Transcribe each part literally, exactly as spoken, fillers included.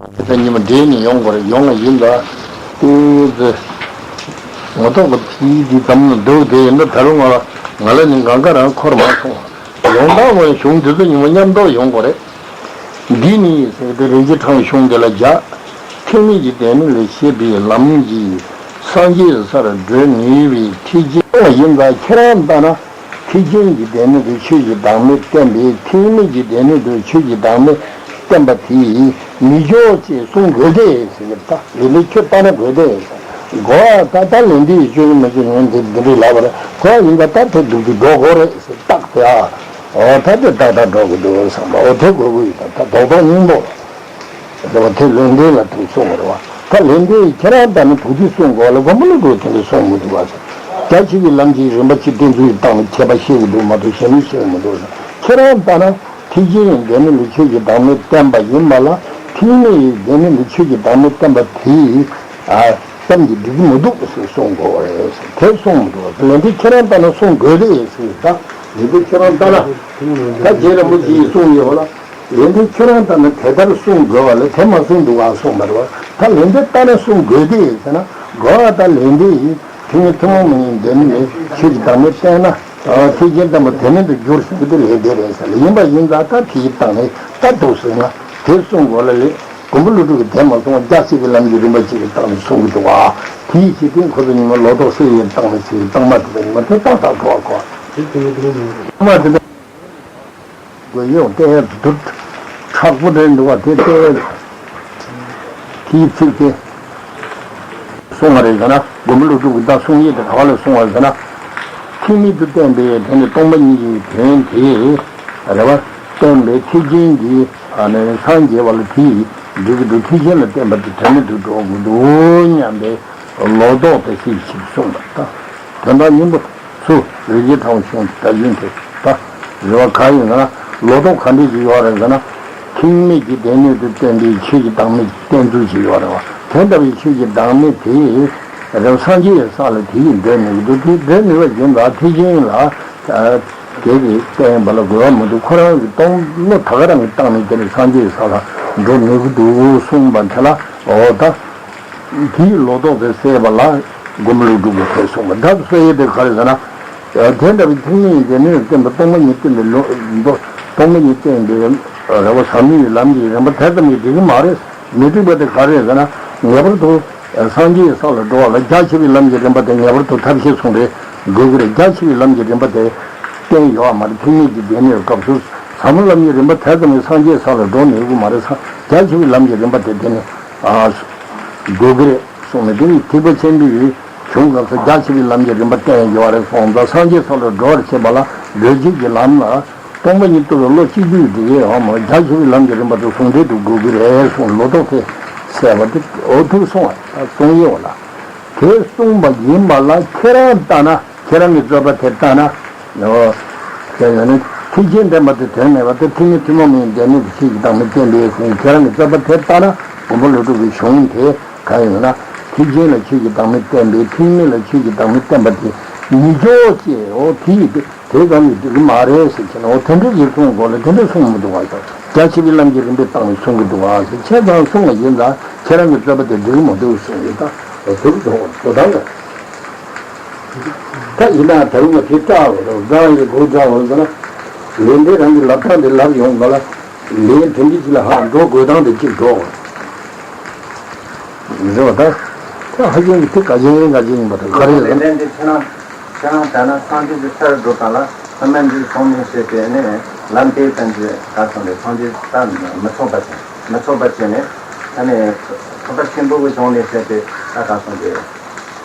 དེ་ཉི་མ་འདྲེས་ནས་ཡོང་དགོས་རེད། ཡོང་བ་ཡིན་ད། ཏེ་ཙི། ངོ་ཐོག་གི་ཕྱིའི་འདི་ཙམ་ལ་འདུག་དེ་ཡིན་ན་ད་རུང་ང་ལ་ང་ལ་ནི་གང་ག་རང་འཁོར་མ་སོང་། ཡོང་སྟངས་ངོས་གཞུང་འདི་ཚོ་ཉི་མ་མཉམ་འདོགས་ཡོང་དགོས་རེད། འདི་ནི་ཟེར་ཏེ་རིན་ཆེན་ཕྲེང་བའི་གཞུང་འདི་ལ་བཞག་ཐེག་དམན་གྱི་སྡེ་སྣོད་ལས་བཤད་པའི་ལམ་གྱིས་སངས་རྒྱས་སར་བགྲོད་ནུས་པའི་ཐེག་ཆེན་ཡིན་ཙང་ཁྱེད་རང་ལྟ་ན། ཐེག་ཆེན་གྱི་སྡེ་སྣོད་དུ་ཆོས་ཀྱི་བདག་མེད་བསྟན་པས་ཐེག་དམན་གྱི་སྡེ་སྣོད་དུ་ཆོས་ཀྱི་བདག་མེད་བསྟན་པ་དེས་མི་ཆོག་ཅེས་གསུང་དགོས་ཏེ་ཟེར་གྱི། ད་ལན་འདི་ཁྱོད་ལྟ་ན་དགོས་ཏེ་གོ། ད་ད་ལན་འདི་ཡི་ཆོས་མི་ཆོས་ཉན་དེ་འདི་འདྲའི་ལབ་པ་རེད། གོ་ཡིན་པ་ད་དེ་འདུག་དུ་འགྲོ་དགོས་རེད་ཟེར་རྟགས་དེ། ཨ། འོ་ད་དེ་ཏག་ཏག་འགྲོ་དགོས་འདུག་བསམ་པ། འོ་དེ་དགོས་དགོས་ཡོད། ད་ད་རྡོག་རྡོག་སྙིང་པོ། རེད་བ། དེ་ལན་འདི་ལ་དེ་གསུངས་པ་རེད་བ། ད་ལན་འདི་ཁྱེད་རང་ལྟ་ན་དུག་ཅིག་གསུང་དགོས་ལ་མགོན་པོ་ཀླུ་སྒྲུབ་དེ་འདྲ་གསུང་མི་འདུག་བ། རྒྱ་ཆེ་བའི་ལམ་གྱི་རིམ་པ་གཅིག་བསྟན་ཚུལ་གྱི་སྟེང་ནས་ཁྱད་པར་ཤེས་ཀྱི་འདུག་མ་གཏོགས་གཞན་མི་ཤེས་ཀྱི་མི་འདུག་ཁྱེད་རང་ལྟ་ན་ཐེག་ཆེན་ཡི་སྡེ་སྣོད་ལ་ཆོས་ཀྱི་བདག་མེད་བསྟན་པ་ཡིན་པ་ལ་ཐེག་དམན་ཡི་སྡེ་སྣོད་ལ་ཆོས་ཀྱི་བདག་མེད་བསྟན་པ་དེ་ཨ་ཙམ་གྱིས་འགྲིག་གི་མི་འདུག་ཟེར་གསུང་དགོས་རེད། དེ་གསུང་མི་འདུག་ལན་འདི་ཁྱེད་རང་ལྟ་ན་གསུང་དགོས་རེད་ཟེར། ད་ལན་འདི་ཁྱེད་རང་ལྟ་ན་ད་རྗེ་རིན་པོ་ཆེས་གསུངས་ཡོད་ལ། ལན་འདི་ཁྱོད་རང་ལྟར་ན་དེ་ལྟར་གསུང་དགོས་པ་ལས་དེ་མ་གསུང་འདུག་ག་གསུངས་པ་རེད་བ། ད་ལན་འདི་ལྟར་ན་གསུང་དགོས་ཏེ་ཟེར་ན་དགོས་པ། ད་ལན་འདི་ཡིན་ཐུན་མོང་མི་ཡིན་འདོད་ནི་མེད་ཆོས་ཀྱི་བདག་མེད་བསྟན་ན་ཐེག་ཆེན་བསྟན་པ་དོན་མེད་དུ་འགྱུར་ཟེར་གྱི་འདུག་ལན་འདི་རེད་ཟེར་ལ། ཡིན་པ་ཡིན་ཙང་ད་དེའི་སྟེང་ནས་ད་འདུག་ཟེར་ན་དེ་གསུང་དགོས་ལ་ལས་མགོན་པོ་ཀླུ་སྒྲུབ་ཀྱིས་དེ་མ་གསུང་བ་རྒྱ་ཆེ་བའི་ལམ་གྱི་རིམ་པ་གཅིག་གི་སྟེང་ནས་གསུང་གི་འདུག་བ། དེའི་ཕྱིར་དེ་ཁོ་ཚོ་ཉི་མ་ལོ་ཏོག་གསེར་ཡི་སྟེང་ནས་ཚིག་གི་སྟེང་མ་དེ་ཉི་མ་དེ་ཏག་ཏག་གོ་བ་གོ་བ། སྟེང་མ་དེ་དགོས་ཡོད། ལྟས་དུ་མཁྲེགས་པོ་རེད་འདུག་བ། དེ་ལྟས་དེའི་ཚིག་དེ་གསུང་བ་རེད་ཟེར་ན། མགོན་པོ་ཀླུ་སྒྲུབ་ཀྱིས་ད་གསུང་ཡས་དེ་ག་བ་ལ་གསུང་བ་ཟེར་ན། ཐེག་དམན་དུ་བསྟན་པའི་དེ་ནི་སྟོང་པ་ཉིད་ཀྱི་དོན་དེ་རེད་བ། བསྟན་པའི་ཐེག་ཆེན་གྱི་ཨ་ནི་སངས་རྒྱས་པ་ལ་དེ་འགྲིག་གི་འདུག་ཐེག་ཆེན་ལ་བསྟན་པ་དེ་དོན་མེད་དུ་འགྲོ་དགོས་འདུག་སྙམ་པའི་ལོག་རྟོག་དེ་སེལ་ཕྱིར་གསུངས་པ་དང་། དོན་དག་སྙིང་པོ་ཚུ་རིན་ཆེན་ཕྲེང་བ་གཞུང་གི་བརྡ་རྒྱུན་དེ་ད་རེད་བ། གང་ཡིན་ཟེར་ན་ལོག་རྟོག་ག་འདྲ་ཞིག་ཡོད་རེད་ཟེར་ན། ཐེག་དམན་གྱི་སྡེ་སྣོད་དུ་བསྟན་པའི་ཆོས་ཀྱི་བདག་མེད་བསྟན་ཚུལ་ཞིག་ཡོད་རེད་བ། དེ་འདྲ་བའི་ཆོས་ཀྱི་བདག་མེད་དེ་རེད་བ། སངས་རྒྱས་ཡི་ས་ལ་དེ་ཡིས་འགྲོ་ནུས་ཀྱི་འདུག་དེ་འགྲོ་ནུས་པ་ཡིན་ཙང་ཐེག་ཆེན་ལ་དེ་གི་བསྟན་པ་ལ་དགོས་པ་མི་འདུག་ཁོ་རང་གི་སྟོང་བློ་ད་ག་རང་གི་སྟེང་ནས་དེ་ནས་སངས་རྒྱས་ཡི་ས་ལ་འགྲོ་ནུས་ཀྱི་འདུག་གསུངས་པ་དེ་ལ། འོ་ད། དེའི་ལོག་རྟོག་དེ་སེལ་བ་ལ་མགོན་པོ་ཀླུ་སྒྲུབ་ཀྱིས་དེ་གསུངས་པ། ད་སོ་ཡི་དེ་ག་རེ་ཟེར་ན། དེ་འདྲ་བའི་ཐེག་དམན་གྱི་སྡེ་སྣོད་བསྟན་པ་སྟོང་པ་ཉིད་བསྟན་པའི་ལོ་མདོ་སྟོང་པ་ཉིད་བསྟན་པའི་རེ་བ་ཟབ་མོའི་ལམ་གྱི་རིམ་པ་དེ་ཙམ་གྱིས་འགྲིག་གི་མ་རེད། མི་འགྲིག་པ་དེ་ག་རེ་ཟེར་ན། ངེས་པར་དུ་སངས་རྒྱས་ས་ལ་འགྲོ་བ་ལ་རྒྱ་ཆེ་བའི་ལམ་གྱི་རིམ་པ་དེ་ངེས་པར་དུ་ཐབས་ཤེས་ཟུང་འབྲེལ་དགོས་ཀྱི་རེད། རྒྱ་ཆེ་བའི་ལམ་གྱི་རིམ་པ་དེ་བསྟན་ཡོད་པ་མ་རེད། ཐེག་དམན་གྱི་སྡེ་སྣོད་སྐབས་སུ་ཟབ་མོ་ལམ་གྱི་རིམ་པ་དེ་ཙམ་གྱིས་སངས་རྒྱས་ས་ལ་འགྲོ་ནུས་ཀྱི་མ་རེད། རྒྱ་ཆེ་བའི་ལམ་གྱི་རིམ་པ་དེ་དེ་ནི། ཨ། དགོས་ཀྱི་རེད་གསུངས་ནས། དེ་ནི་ཐེག་པ་ཆེན་པོའི་གཞུང་སྐབས་སུ་རྒྱ་ཆེ་བའི་ལམ་གྱི་རིམ་པ་བསྟན་ཡོད་རེད་གསུངས་ཙང་། སངས་རྒྱས་ས་ལ་འགྲོ་བར་བྱེད་པ་ལ་བགྲོད་བྱེད་ཀྱི་ལམ་ལ་སྟོང་པ་ཉིད་རྟོགས་པའི་བློ་གཅིག་པུས་འགྲིག་གི་ཡོད་མ་རེད། རྒྱ་ཆེ་བའི་ལམ་གྱི་རིམ་པ་དེ་ཟུང་འབྲེལ་དུ་དགོས་ཀྱི་རེད་གསུངས། ལོག་རྟོག་དེ་སེལ་བ་དེ་འོ་དེ་གསུངས་པ་གསུངས་ཡོད་ལ། དེ་གསུངས་པ་ཡིན་པ་ལ་ཁྱེད་རང་ལྟ་ན། ཁྱེད་རང་གི་རྩོད་པ་དེ་ལྟ་ན། ཨོ། ཁྱེད་ཡོད་ནི་ཐེག་ཆེན་བསྟན་པ་དེ་དོན་མེད་པ་དེ་ཐེག་དམན་ཐུན་མོང་མིན་འདས་ནི་དེ་ཆོས་ཀྱི་བདག་མེད་བསྟན་པའི་གསུང་། ཁྱེད་རང་གི་རྩོད་པ་དེ་ལྟ་ན་མགོན་པོ་ཀླུ་སྒྲུབ་ཀྱི་གཞུང་དེ་གང་ཡིན་ན། ཐེག་ཆེན་ལ་ཆོས་ཀྱི་བདག་མེད་བསྟན་པའི་ཐེག་དམན་ལ་ཆོས་ཀྱི་བདག་མེད་བསྟན་པ་དེ་མི་ཆོག་ཅེས། ཨོ་དེ་ཡིན་ཏེ་དེ་ཙམ་གྱིས་འགྲིག་གི་མ་རེད་ཟེར་ཁྱེད་ན། ཨོ་དེ་འདྲ་ཞིག་གསུང་དགོས་ལ་དེ་འདྲ་གསུང་མི་འདུག་བ་ཟེར། རྒྱ་ཆེ་བའི་ལམ་གྱི་རིམ་པའི་སྟེང་ནས་གསུང་གི་འདུག་བ་ཟེར། ཁྱེད་ཚང་གསུང་བ་ཡིན་ཙང་ཁྱེད་རང་གི་རྩོད་པ་དེ་འགྲིག་གི་མི་འདུག་གསུང་ཡོད། ད་ཨོ་དེ་འགྲོ་འགྲོ་དང་ལ། ད་ཡིན་ན་ད་རུང་ང་དེ་སྐྲག་བ་རེད། སྒང་ཡི་སྒོ་སྒྲ་བ་ཟེར་ན། ལས་འདི་རང་གི་ལབ་སྟངས་དེ་ལབ་ཡོང་ག་ལ། ལས་དོན་འདི་ཅི་ལ་ཧ་འགྲོ་དགོས་སྟངས་དེ་གཅིག་འགྲོ། རེད་བ་ད། ད་ཧ་ཅང་གི་དེ་ག་ཅན་ག་ཅན་ཡིན་པ་དང་ག་རེ་ལས་ལ། འདི་ཁྱེད་རང་ཁྱེད་རང་ད་ན་སངས་རྒྱས་ཀྱི་སར་འགྲོ་སྟངས་ལ་ཐ་མལ་འདི་སོང་ནས་བཤད་པའི་ནི་ལམ་དེའི་སྟེང་གི་ག་སོང་རེད། སངས་རྒྱས་ད་མི་ཚོགས་པ་དང་མི་ཚོགས་པ་བྱས་ནས་ཨ་ནི་ཐོབ་པ་ཆེན་པོ་གི་གཞུང་ནས་བཤད་པའི་ད་ག་སོང་རེད།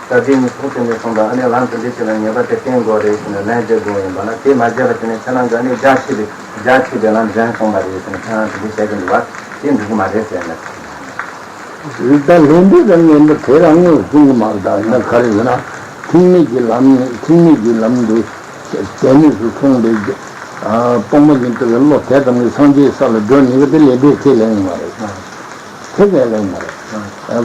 ད་དེ་ནི་ཐོག་དེ་ནས་སོང་ཙང་ཨ་ནི་ལམ་དེ་འདྲ་ཞིག་ལ་ངེས་པར་དུ་བསྟེན་དགོས་རེད་ཟེར་ནས་ལན་རྒྱག་དགོས་ཡིན་པ་ལ་དེ་མ་བརྗེད་པ་བྱས་ནས་ཁྱེད་རང་གིས་ཨ་ནི་རྒྱ་ཆེ་བའི་རྒྱ་ཆེ་བའི་ལམ་གཞན་གསུངས་པ་རེད་ཟེར་ནས་ཁྱེད་རང་དེ་འདྲ་བཤད་ཀྱི་འདུག་བ། དེ་འགྲིག་གི་མ་རེད་ཟེར་ནས། ད་ལན་འདི་རང་ངས་འདི་དེ་རང་ངོས་གསུང་གི་མ་རེད། ད་ཡིན་ན་ག་རེ་ཟེར་ན་ཐེག་དམན་གྱི་ལམ་ཐེག་དམན་གྱི་ལམ་དུ་སྡེ་སྣོད་སུ་སོང་བའི་སྟོང་པ་ཉིད་རྟོགས་པའི་བློ་དེ་ཙམ་གྱིས་སངས་རྒྱས་ས་ལ་འགྲོ་ནུས་པ་དེ་ལན་འདི་ཁས་ལེན་གྱི་མ་རེད། ཁས་ལེན་གྱི་མ་རེད།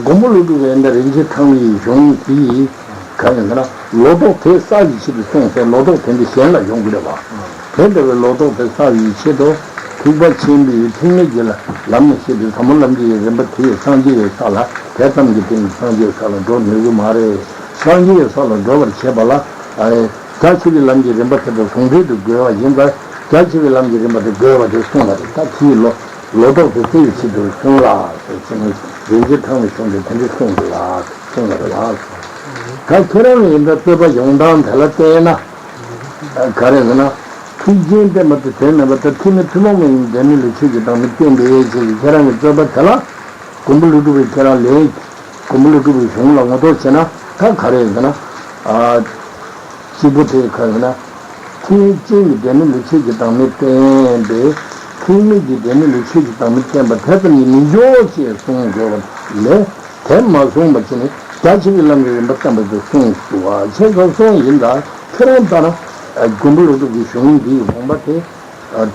མགོན་པོ་ཀླུ་སྒྲུབ་ཀྱི་ཨེ་འདྲ་རིན་ཆེན་ཕྲེང་བའི་གཞུང་གིས་ག་རེ་ཟེར་ན་ལོག་རྟོག་དེ་བསལ་བའི་ཆེད་དུ་གསུངས་ཟེར། ལོག་རྟོག་དེ་འདྲ་གཞན་ལ་ཡོང་གི་རེད་བ། དེ་འདྲ་བའི་ལོག་རྟོག་དེ་བསལ་བའི་ཆེད་དུ་ ཐེག་པ་ཆེན་པོའི་ཐེག་དམན་གྱི་ལམ་ནས་བཤད་པའི་ཟབ་མོ་ལམ་གྱི་རིམ་པ་དེ་སངས་རྒྱས་ཡི་ས་ལ་དེ་ཙམ་གྱི་སྟེང་ནས་སངས་རྒྱས་ས་ལ་འགྲོ་ནུས་ཀྱི་མ་རེད། སངས་རྒྱས་ས་ལ་འགྲོ་བར་བྱེད་པ་ལ་རྒྱ་ཆེ་བའི་ལམ་གྱི་རིམ་པ་དེ་དང་ཟུང་འབྲེལ་དུ་དགོས་པ་ཡིན་ཙང་རྒྱ་ཆེ་བའི་ལམ་གྱི་རིམ་པ་དེ་དགོས་པ་དེ་གསུངས་པ་རེད། ད་དེའི་ལོ་ལོ་ཏོག་དེ་བསླུ་བའི་ཆེད་དུ་གསུངས་ལ་ཟེར་ཚེ་ནི་རིན་ཆེན་ཕྲེང་བའི་གཞུང་དེ་དེ་འདྲ་གསུངས་འདུག་ལ་གསུངས་པ་རེད་ལ། ད་ཁྱེད་རང་ཡིན་ད་རྩོད་པ་ཡོང་སྟངས་དེ་ལ་བལྟས་ན། ག་རེ་ཟེར་ན། ཐེག་ཆེན་བསྟན་པ་དེ་དོན་མེད་པ་དང་ཐེག་དམན་ཐུན་མོང་མ་ཡིན་པའི་སྡེ་སྣོད་ལ་ཆོས་ཀྱི་བདག་མེད་བསྟན་པའི་ཆེད་དུ་ཁྱེད་རང་གི་རྩོད་པ་དེ་ལ། མགོན་པོ་ཀླུ་སྒྲུབ་ཀྱིས་ཁྱེད་རང་ལན། མགོན་པོ་ཀླུ་སྒྲུབ་ཀྱི་གཞུང་ལ་ངོ་རྟོགས་བྱས་ན་ད་ག་རེ་ཟེར་ན། ཨ། གཅིག་པོ་དེ་ག་རེ་ཟེར་ན། ཐེག་ཆེན་གྱི་སྡེ་སྣོད་ལ་ཆོས་ཀྱི་བདག་མེད་བསྟན་པས་ཐེག་དམན་གྱི་སྡེ་སྣོད་ལ་ཆོས་ཀྱི་བདག་མེད་བསྟན་པ་དེ་ཙམ་གྱིས་མི་འཇོག་ཅེས་གསུངས་དགོས་པ་ལས། དེ་མ་གསུངས་པ་བྱས་ནས་རྒྱ་ཆེ་བའི་ལམ་གྱི་རིམ་པ་བསྟན་པ་དེ་གསུངས་སོ། བྱས་ཙང་གསུངས་ཡིན་ད་ཁྱེད་རང་ལྟར་ན་མགོན་པོ་ཀླུ་སྒྲུབ་ཀྱི་གཞུང་འདིའི་དགོངས་པ་དེ་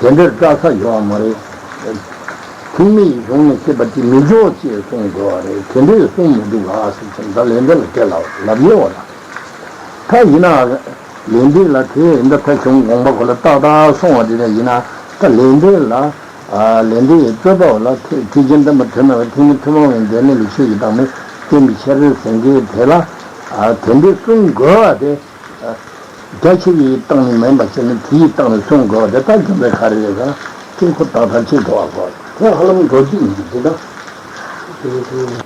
དེ་འདྲར་བཀྲལ་ས་ཡོད་མ་རེད། ཐེག་དམན་གྱི་གཞུང་ནས་བཤད་པ་དེ་མི་འཇོག་ཅེས་གསུངས་དགོས་པ་རེད། དེ་འདྲས་གསུངས་མི་འདུག་ག་ཟེར་ཕྱིན་ད་ལན་འདེབས་ལ་དེ་ལ་ལབ་ཡོད་པ་ལ། ད་ཡིན་ན་ལན་འདེབས་ལ་དེ་ཡིན་ད་ད་གཞུང་དགོངས་པ་གོ་ལ་ཏག་ཏག་སོང་བ་དེ་འདྲ་ཡིན་ན་ད་ལན་འདེབས་ལ། ལན་འདེབས་ཡི་རྩོད་པ་བ་ལ་ཐེག་ཐེག་ཆེན་བསྟན་པ་དོན་མེད་པ་ཐེག་དམན་ཐུན་མོང་བའི་སྡེ་སྣོད་ལ་ཆོས་ཀྱི་བདག་མེད་བསྟན་པའི་ཕྱིར་ཟེར་མཁན་དེ་ལ་དེ་འདྲའི་གསུང་དགོས་པ་དེ་རྒྱ་ཆེ་བའི་སྟེང་ནས་མིན་པ་བྱས་ན་དེའི་སྟེང་ནས་གསུང་དགོས་པ་དེ་ད་རྒྱུ་མཚན་ག་རེ་རེད་ཟེར་ན་དེ་ཁོ་ཏག་ཏག་ཅིག་འགྲོ་བ་གོ་དེ་ཧ་ལམ་འགྲོ་རྒྱུ་ཡིན་གྱི་དེ་དང་།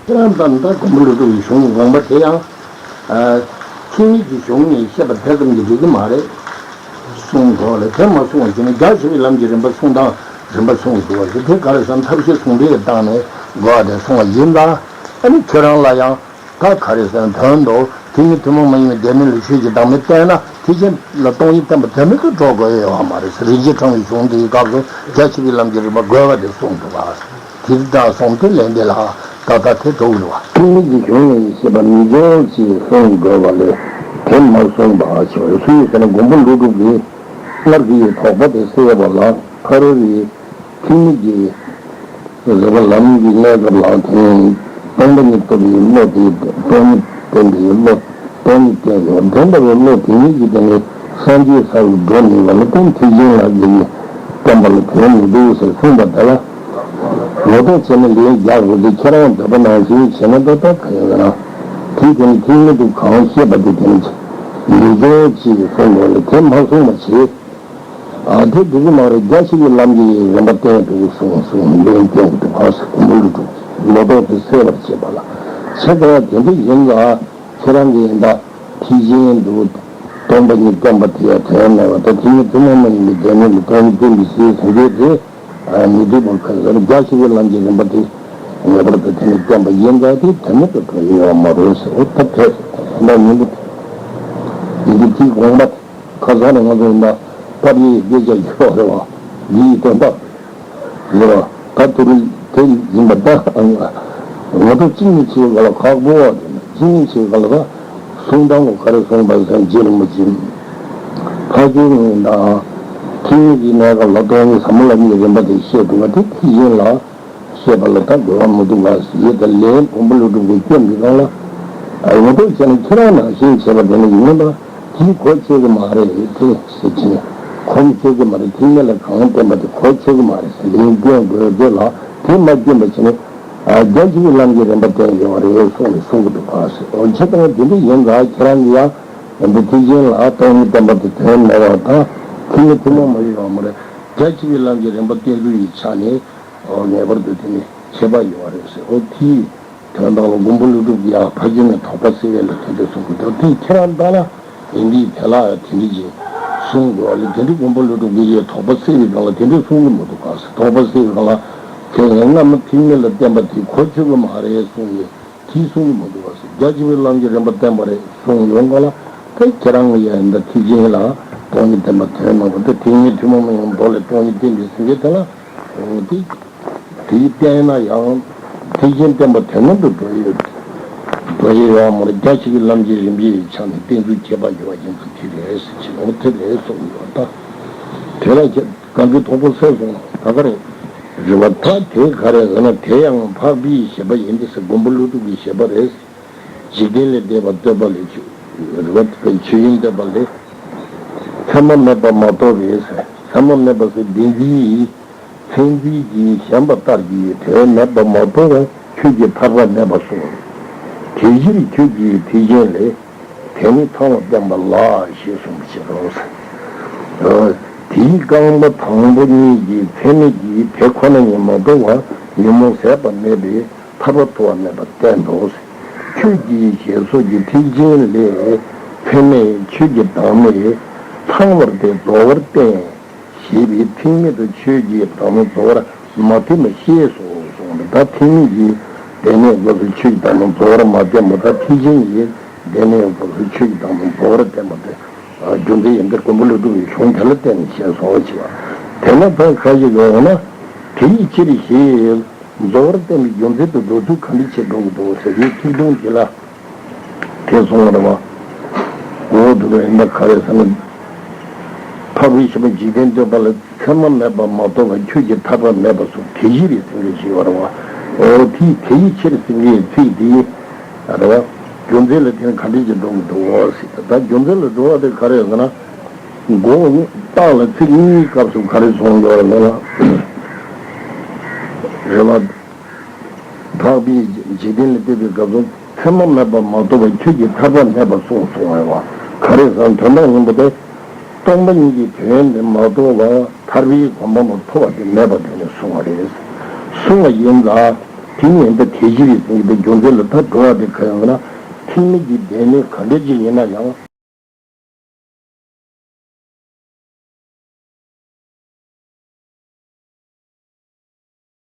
ཁྱེད་རང་ད་ལྟ་མགོན་པོ་ཀླུ་སྒྲུབ་ཀྱི་གཞུང་དགོངས་པ་དེ་ཡང་། ཐེག་དམན་གྱི་གཞུང་ནས་བཤད་པ་དེ་ཙམ་གྱིས་འགྲིག་གི་མ་རེད། གསུང་དགོས་ལ་དེ་མ་གསུང་བ་བྱས་ན་རྒྱ་ཆེ་བའི་ལམ་གྱི་རིམ་པ་གསུང་སྟངས་རིམ་པ་གསུང་དགོས་པ་ཞིག་དེ་ག་རེ་ཟེར་ན་ཐབས་ཤེས་ཟུང་འབྲེལ་བཏང་ནས་དགོས་པ་དེ་གསུང་བ་ཡིན་ལ། ཨ་ནི་ཁྱོད་རང་ལ་ཡང་ད་ག་རེ་ཟེར་ན་དོན་དུ་ཐེག་དམན་ཐུན་མོང་མ་ཡིན་པའི་སྡེ་སྣོད་ལ་ཆོས་ཀྱི་བདག་མེད་བསྟན་ན་ཐེག་ཆེན་ལ་སྟོང་ཉིད་བསྟན་པ་དོན་མེད་དུ་འགྲོ་དགོས་ཡོད་པ་མ་རེད་ཟེར། རིན་ཆེན་ཕྲེང་བའི་གཞུང་འདིའི་སྐབས་སུ་རྒྱ་ཆེ་བའི་ལམ་གྱི་རིམ་པ་དགོས་པ་དེ་གསུངས་འདུག་ག་དེ་ལྟར་སོང་སྟེ་ལན་འདེབས་ལ་ད་ལྟ་དེ་འགྲོ་གི་རེད་བ། ཐེག་དམན་གྱི་གཞུང་ནས་བཤད་པ་མི་འཇོག་ཅེས་གསུངས་དགོས་པ་ལས་དེ་མ་གསུངས་པ་ཞིག་རེད། སུ་ཡིས་ཟེར་ན་མགོན་པོ་ཀླུ་སྒྲུབ་ཀྱིས་སྔར་གྱི་དོགས་པ་དེ་སེལ་བ་ལ་ཕ་རོལ་པོའི་ཐེག་དམན་གྱི་རིགས་པ་ལམ་གྱི་གནས་སྐབས་ལ་དེ་ནས་སྟོང་པ་ཉིད་རྟོགས་པའི་བློ་དེ་སྟོང་ཉིད་བསྟན་པའི་བློ། སྟོང་ཉིད་བསྟན་ཡོད། དེ་ལྟ་བུའི་བློ་དེ་ཉིད་ཀྱི་སྟེང་ནས་སངས་རྒྱས་ས་ལ་འགྲོ་ནུས་པ་ལ་ཀུན་ཐེག་ཆེན་ལ་ཡིན་ནས་བསྟན་པ་ལ་དོན་མི་འདུག་ཟེར་གསུངས་པ་དེ་ལ་ངོ་རྟོགས་བྱས་ནས་ལན་རྒྱག་དགོས་ཚེ་ཁྱེད་རང་འདོད་པ་ནང་བཞིན་བྱས་ན་ཏག་ཏག་ག་ཡིན་ཟེར་ན། དེའི་སྟེང་ནས་ཐེག་དམན་དུ་གང་བཤད་པ་དེ་དེ་ནི་མི་འཇོག་ཅེས་གསུངས་པ་ལས་དེ་མ་གསུངས་པ་བྱས། ཨ་དེ་འགྲིག་གི་མ་རེད། རྒྱ་ཆེ་བའི་ལམ་གྱི་རིམ་པ་བསྟན་འདུག་གསུངས་གསུངས་ལན་བསྟན་གྱི་འདུག་ག་ཟེར་མགོན་པོ་ཀླུ་སྒྲུབ་ལོ་ཏོག་དེ་སེལ་བར་བྱེད་པ་ལ་བྱེད་པ་དེ་འདྲ་ཡིན་ལ། ཁྱེད་རང་གིས་ཡིན་ད་ཐེག་ཆེན་དུ་སྟོང་པ་ཉིད་བསྟན་པ་དེ་ཡང་དོན་མེད་པ་དང་ཐེག་དམན་ཐུན་མོང་མ་ཡིན་པའི་སྡེ་སྣོད་ལ་སྟོང་ཉིད་བསྟན་པའི་ཕྱིར་ཟེར་མཁན་དེ་མི་འགྲིག་པ་ག་རེ་ཟེར། རྒྱ་ཆེ་བའི་ལམ་གྱི་རིམ་པ་དེ་ངེས་པར་དུ་དེ་ནི་བསྟན་པ་ཡིན་ཙང་དེ་དོན་མེད་དུ་འགྲོ་ཡི་ཡོད་མ་རེད་ཟེར། འོ་ད་དེ་ཟེར་ད་མི་འདུག་ཡིན་དེ་དེའི་དགོངས་པ་ཁ་སང་ནས་ང་ཚོ་ཡིན་ད་ཕར་ཡི་དགེ་བྱ་ཡོད་རེད་བ། འདི་ཡི་དོན་དག་ལ་ད་དུ་རུ་དེ་ཡིན་པ་ད་ང་ཚོ་གཅིག་ནས་གཅིག་ག་ལ་ཁག་པོ་བ་དེ་ན་གཅིག་ནས་གཅིག་ག་ལ་ད་གསུང་སྟངས་ལ་ག་རེ་གསུངས་པ་ཟེར་རྗེ་རིན་པོ་ཆེ་ཕ་ཆོས་ངོས་དང་ཐེག་དམན་གྱི་གནས་སྐབས་ལ་སྟོང་ཉིད་ཟབ་མོ་ལམ་གྱི་རིམ་པ་དེ་བཤད་འདུག་བ། དེ་ཐེག་ཆེན་ལ་བཤད་པ་ལ་ད་དགོས་པ་མི་འདུག་ག་ཟེར། ཡོད་ད་ལན་མགོན་པོ་ཀླུ་སྒྲུབ་ཀྱིས་སྐྱོན་མི་གང་ལ་ངོ་རྟོགས་བྱས་ན་ཁྱེད་རང་ནང་བཞིན་བྱས་པ་དེ་ནི་ཡིན་ན་ད། དེ་གོ་ཆོད་ཀྱི་མ་རེད་དེ་ཟེར་གྱིན། གོ་མི་ཆོད་ཀྱི་མ་རེད། ཐེག་དམན་ལ་གང་བསྟན་པ་དེ་གོ་ཆོད་ཀྱི་མ་རེད་ཟེར་ལན་སྐྱོན་དགོས་དེ་ལ་དེ་མ་སྐྱོན་པ་བྱས་ནས་རྒྱ་ཆེ་བའི་ལམ་གྱི་རིམ་པ་བསྟན་ཡོད་རེད་གསུངས་ནས་གསུང་གི་འདུག་ག་ཟེར། འོ་ཆ་ཚང་དེ་འདྲ་ཡིན་ཙང་ཁྱེད་རང་གིས་ཡང་འདི་ཐེག་ཆེན་ལ་སྟོང་ཉིད་བསྟན་པ་དེ་དོན་མེད་པ་དང་ཐེག་དམན་ཐུན་མོང་མ་ཡིན་པ་མ་རེད། རྒྱ་ཆེ་བའི་ལམ་གྱི་རིམ་པ་བསྟན་ཚུལ་གྱི་ཆ་ནས་ངེས་པར་དུ་དེ་ནི་ཁྱད་པར་ཡོད་རེད་ཟེར། འོ་དེའི་དོན་དག་ལ་མགོན་པོ་ཀླུ་སྒྲུབ་ཀྱིས་ཡང་ཕ་ཆོས་ནས་དོགས་པ་སེལ་བའི་ལ་དེ་འདྲ་གསུངས་ཀྱི་འདུག་དེ་ཁྱེད་རང་ལྟ་ན་ཡིན་དེའི་དེ་ལ་ཡང་དེ་འདྲ་ཅིག་གསུང་དགོས་པ་ལས་དེ་འདྲ་མགོན་པོ་ཀླུ་སྒྲུབ་ཀྱིས་ཡང་དོགས་པ་སེལ་བའི་སྒང་ལ་དེ་འདྲ་གསུང་གི་མི་འདུག་ག་ཟེར། དོགས་པ་སེལ་བའི་སྒང་ལ་དེ་ཡང་སྔ་མ་ཐེག་དམན་ལ་བསྟན་པ་དེ་གོ་ཆོད་ཀྱི་མ་རེད་གསུངས་ཡོད། དེ་གསུང་གི་མི་འདུག་ག་ཟེར། རྒྱ་ཆེ་བའི་ལམ་གྱི་རིམ་པ་བསྟན་པ་རེད་གསུངས་ཡོང་ག་ལ་དེ་ཁྱེད་རང་གིས་ཡང་འདི་ཐེག་ཆེན་ལ་སྟོང་ཉིད་བསྟན་པ་དོན་མེད་པ་དེ་ཐེག་དམན་ཐུན་མོང་མ་ཡིན་པ་ལ་སྟོང་ཉིད་བསྟན་པའི་ཟེར་མཁན་དེ་ལ་འོ་དེ། དེའི་བསྟན་ན་ཡང་ཐེག་ཆེན་བསྟན་པ་དོན་མེད་དུ་འགྲོ་ཡི་འགྲོ་ཡི་ཡོད་མ་རེད། རྒྱ་ཆེ་བའི་ལམ་གྱི་རིམ་པའི་ཆ་ནས་བསྟན་ཚུལ་ཁྱད་པར་ཡོད་པ་ཡིན་ཙང་དེ་རེད་ཟེར་གྱི་འོ་དེ་རེད་གསུངས་ཡོད་ད། དེ་ལ་ཁྱེད་གང་གི་དོགས་པ་སེལ་སོང་ན་ད་ག་རེད། རེད་བ། ད་དེ་ག་རེ་ཟེར་ན་དེ་ཡང་འཕགས་པའི་བཞེད་པ་ཡིན་ཏེ་ཟེར། མགོན་པོ་ཀླུ་སྒྲུབ་ཀྱི་བཞེད་པ་རེད། འཇིག་རྟེན་ལས་འདས་པ་བསྟོད་པ་ལས་ཆོས་རེད་བ། ཆོས་དབྱིངས་བསྟོད་པ་ལས་མཚན་མ་མེད་པ་མ་རྟོགས་པའི་ཟེར། མཚན་མ་མེད་པ་ཟེར་བདེན་འཛིན་ཡིན། མཚན་འཛིན་གྱིས་ཞེན་པ་ལྟར་གྱི་དོན་མེད་པ་མ་རྟོགས་པར་ཁྱོད་ཀྱིས་ཐར་པ་མེད་པར་གསུངས། དེ་ཕྱིར་ཁྱོད་ཀྱིས་ཐེག་ཆེན་ལས། དེ་ནི་ཚངས་པར་བསྟན་པ་ལགས་ཞེས་གསུངས་པ་ཕྱིར་རོ། དེའི་རྐང་པ་དང་པོ་གཉིས་ཀྱི་ཚད་མས་ཀྱིས་དེ་ཁོ་ན་ཉིད་མ་རྟོགས་པར་ཉོན་མོངས་ཟད་པ་མེད་པས་ཐར་པ་ཐོབ་པ་མེད་པར་བསྟན་ཏོ། ཁྱོད་ཀྱིས་ཞེས་སོགས་ཀྱི་ཐེག་ཆེན་ལས། ཚད་མས་ཆོས་ཀྱི་བདག་མེད་ཚངས་པར་ཏེ་རྫོགས་པར་བསྟན། ཞེས་པའི་ཚིག་མེད་དུ་ཆོས་ཀྱི་བདག་མེད་རྫོགས་པར་མ་བསྟན་པ་ཤེས་སོ་གསུངས་པ་རེད། ད་ཐེག་དམན་གྱི་སྡེ་སྣོད་སྐབས་སུ་ཆོས་ཀྱི་བདག་མེད་རྫོགས་པར་མ་བསྟན་པ་དང་། ཐེག་ཆེན་གྱི་སྡེ་སྣོད་སྐབས་སུ་ཆོས་ཀྱི་བདག་མེད་རྫོགས་པར་བསྟན་པ་དེ། རྒྱུ་མཚན་ཡིན་ཏེ། མགོན་པོ་ཀླུ་སྒྲུབ་ཀྱི་གཞུང་དེ་ལ་བརྟེན་ནས་ཞེས་གསུངས་པ་ཞིག་པ། དེས་ན་ད་ཁ་ཅིག་ཡོང་ན། དེ་ཡི་ཕྱིར་ཞེས་རྫོགས་པར་བསྟན་པའི་རྒྱུ་མཚན་དུ་འགྲོ་ཚུལ་ག་འདྲ་ཞིག་འགྲོ་གི་འདུག་ཟེར་དུས། ཐིག་ཐུང་དེ་ལ། དེ་གསུངས་པ་རེད་བ། འོ་དེ་ལ་ཡིན་ན་ག་རེ་ཟེར་ན། འཕགས་པའི་བཤེས་པ་འཇིག་རྟེན་སྟོན་པ་ལ། མཚན་མ་མེད་པར་མ་རྟོགས་པར་ཁྱོད་ཀྱིས་ཐར་པ་མེད་པར་གསུངས། དེ་ཕྱིར་ཟེར་མཁན་ཞིག་ཡོད་རེད་བ། འོ་དེ་དེ་ཡི་ཕྱིར་ཟེར་མཁན་ཚིག་དེ་རེད་བ། རྒྱུ་མཚན་ལ་བརྟེན་ག་འདྲ་ཞིག་འགྲོ་གི་འདུག་ཟེར། ད་རྒྱུ་མཚན་ལ་འགྲོ་བ་དེ་ག་རེ་ཟེར་ན། མགོ་རྟགས་ལ་ཚིག་གཉིས་སྐབས་སུ་ག་རེ་གསུངས་ཡོད་རེད་ཟེར་ན། རེད་བ། འཕགས་པའི་འཇིག་རྟེན་ལ་སྐྱེས་པའི་སྐབས་སུ་མཚན་མ་མེད་པར་མ་རྟོགས་པར་ཁྱོད་ཀྱིས་ཐར་པ་མེད་པར་གསུངས་གསུངས་པ་རེད་བ། ག་རེ་ཟེར་ན་དོན་དག་སྙིང་པོ་དེ། སྟོང་པ་ཉིད་ཀྱི་དོན་དེ་མ་རྟོགས་པར་ཐར་པའི་གོ་འཕང་མ་ཐོབ་པ་དེ་མེད་པ་དེ་ནས་གསུངས་པ་རེད། གསུངས་པ་ཡིན་ཙང་། དེ་ཉིད་དུ་དེ་ཕྱིར་ཟེར་གྱི་དེ་རྒྱུ་མཚན་ལ་ད་འགྲོ་བ་དེ་ག་ཡིན་ན། ཐེག་དམན་གྱི་སྡེ་སྣོད་ག་འདྲ་ཅིག་ཡིན་ན་ཡང་།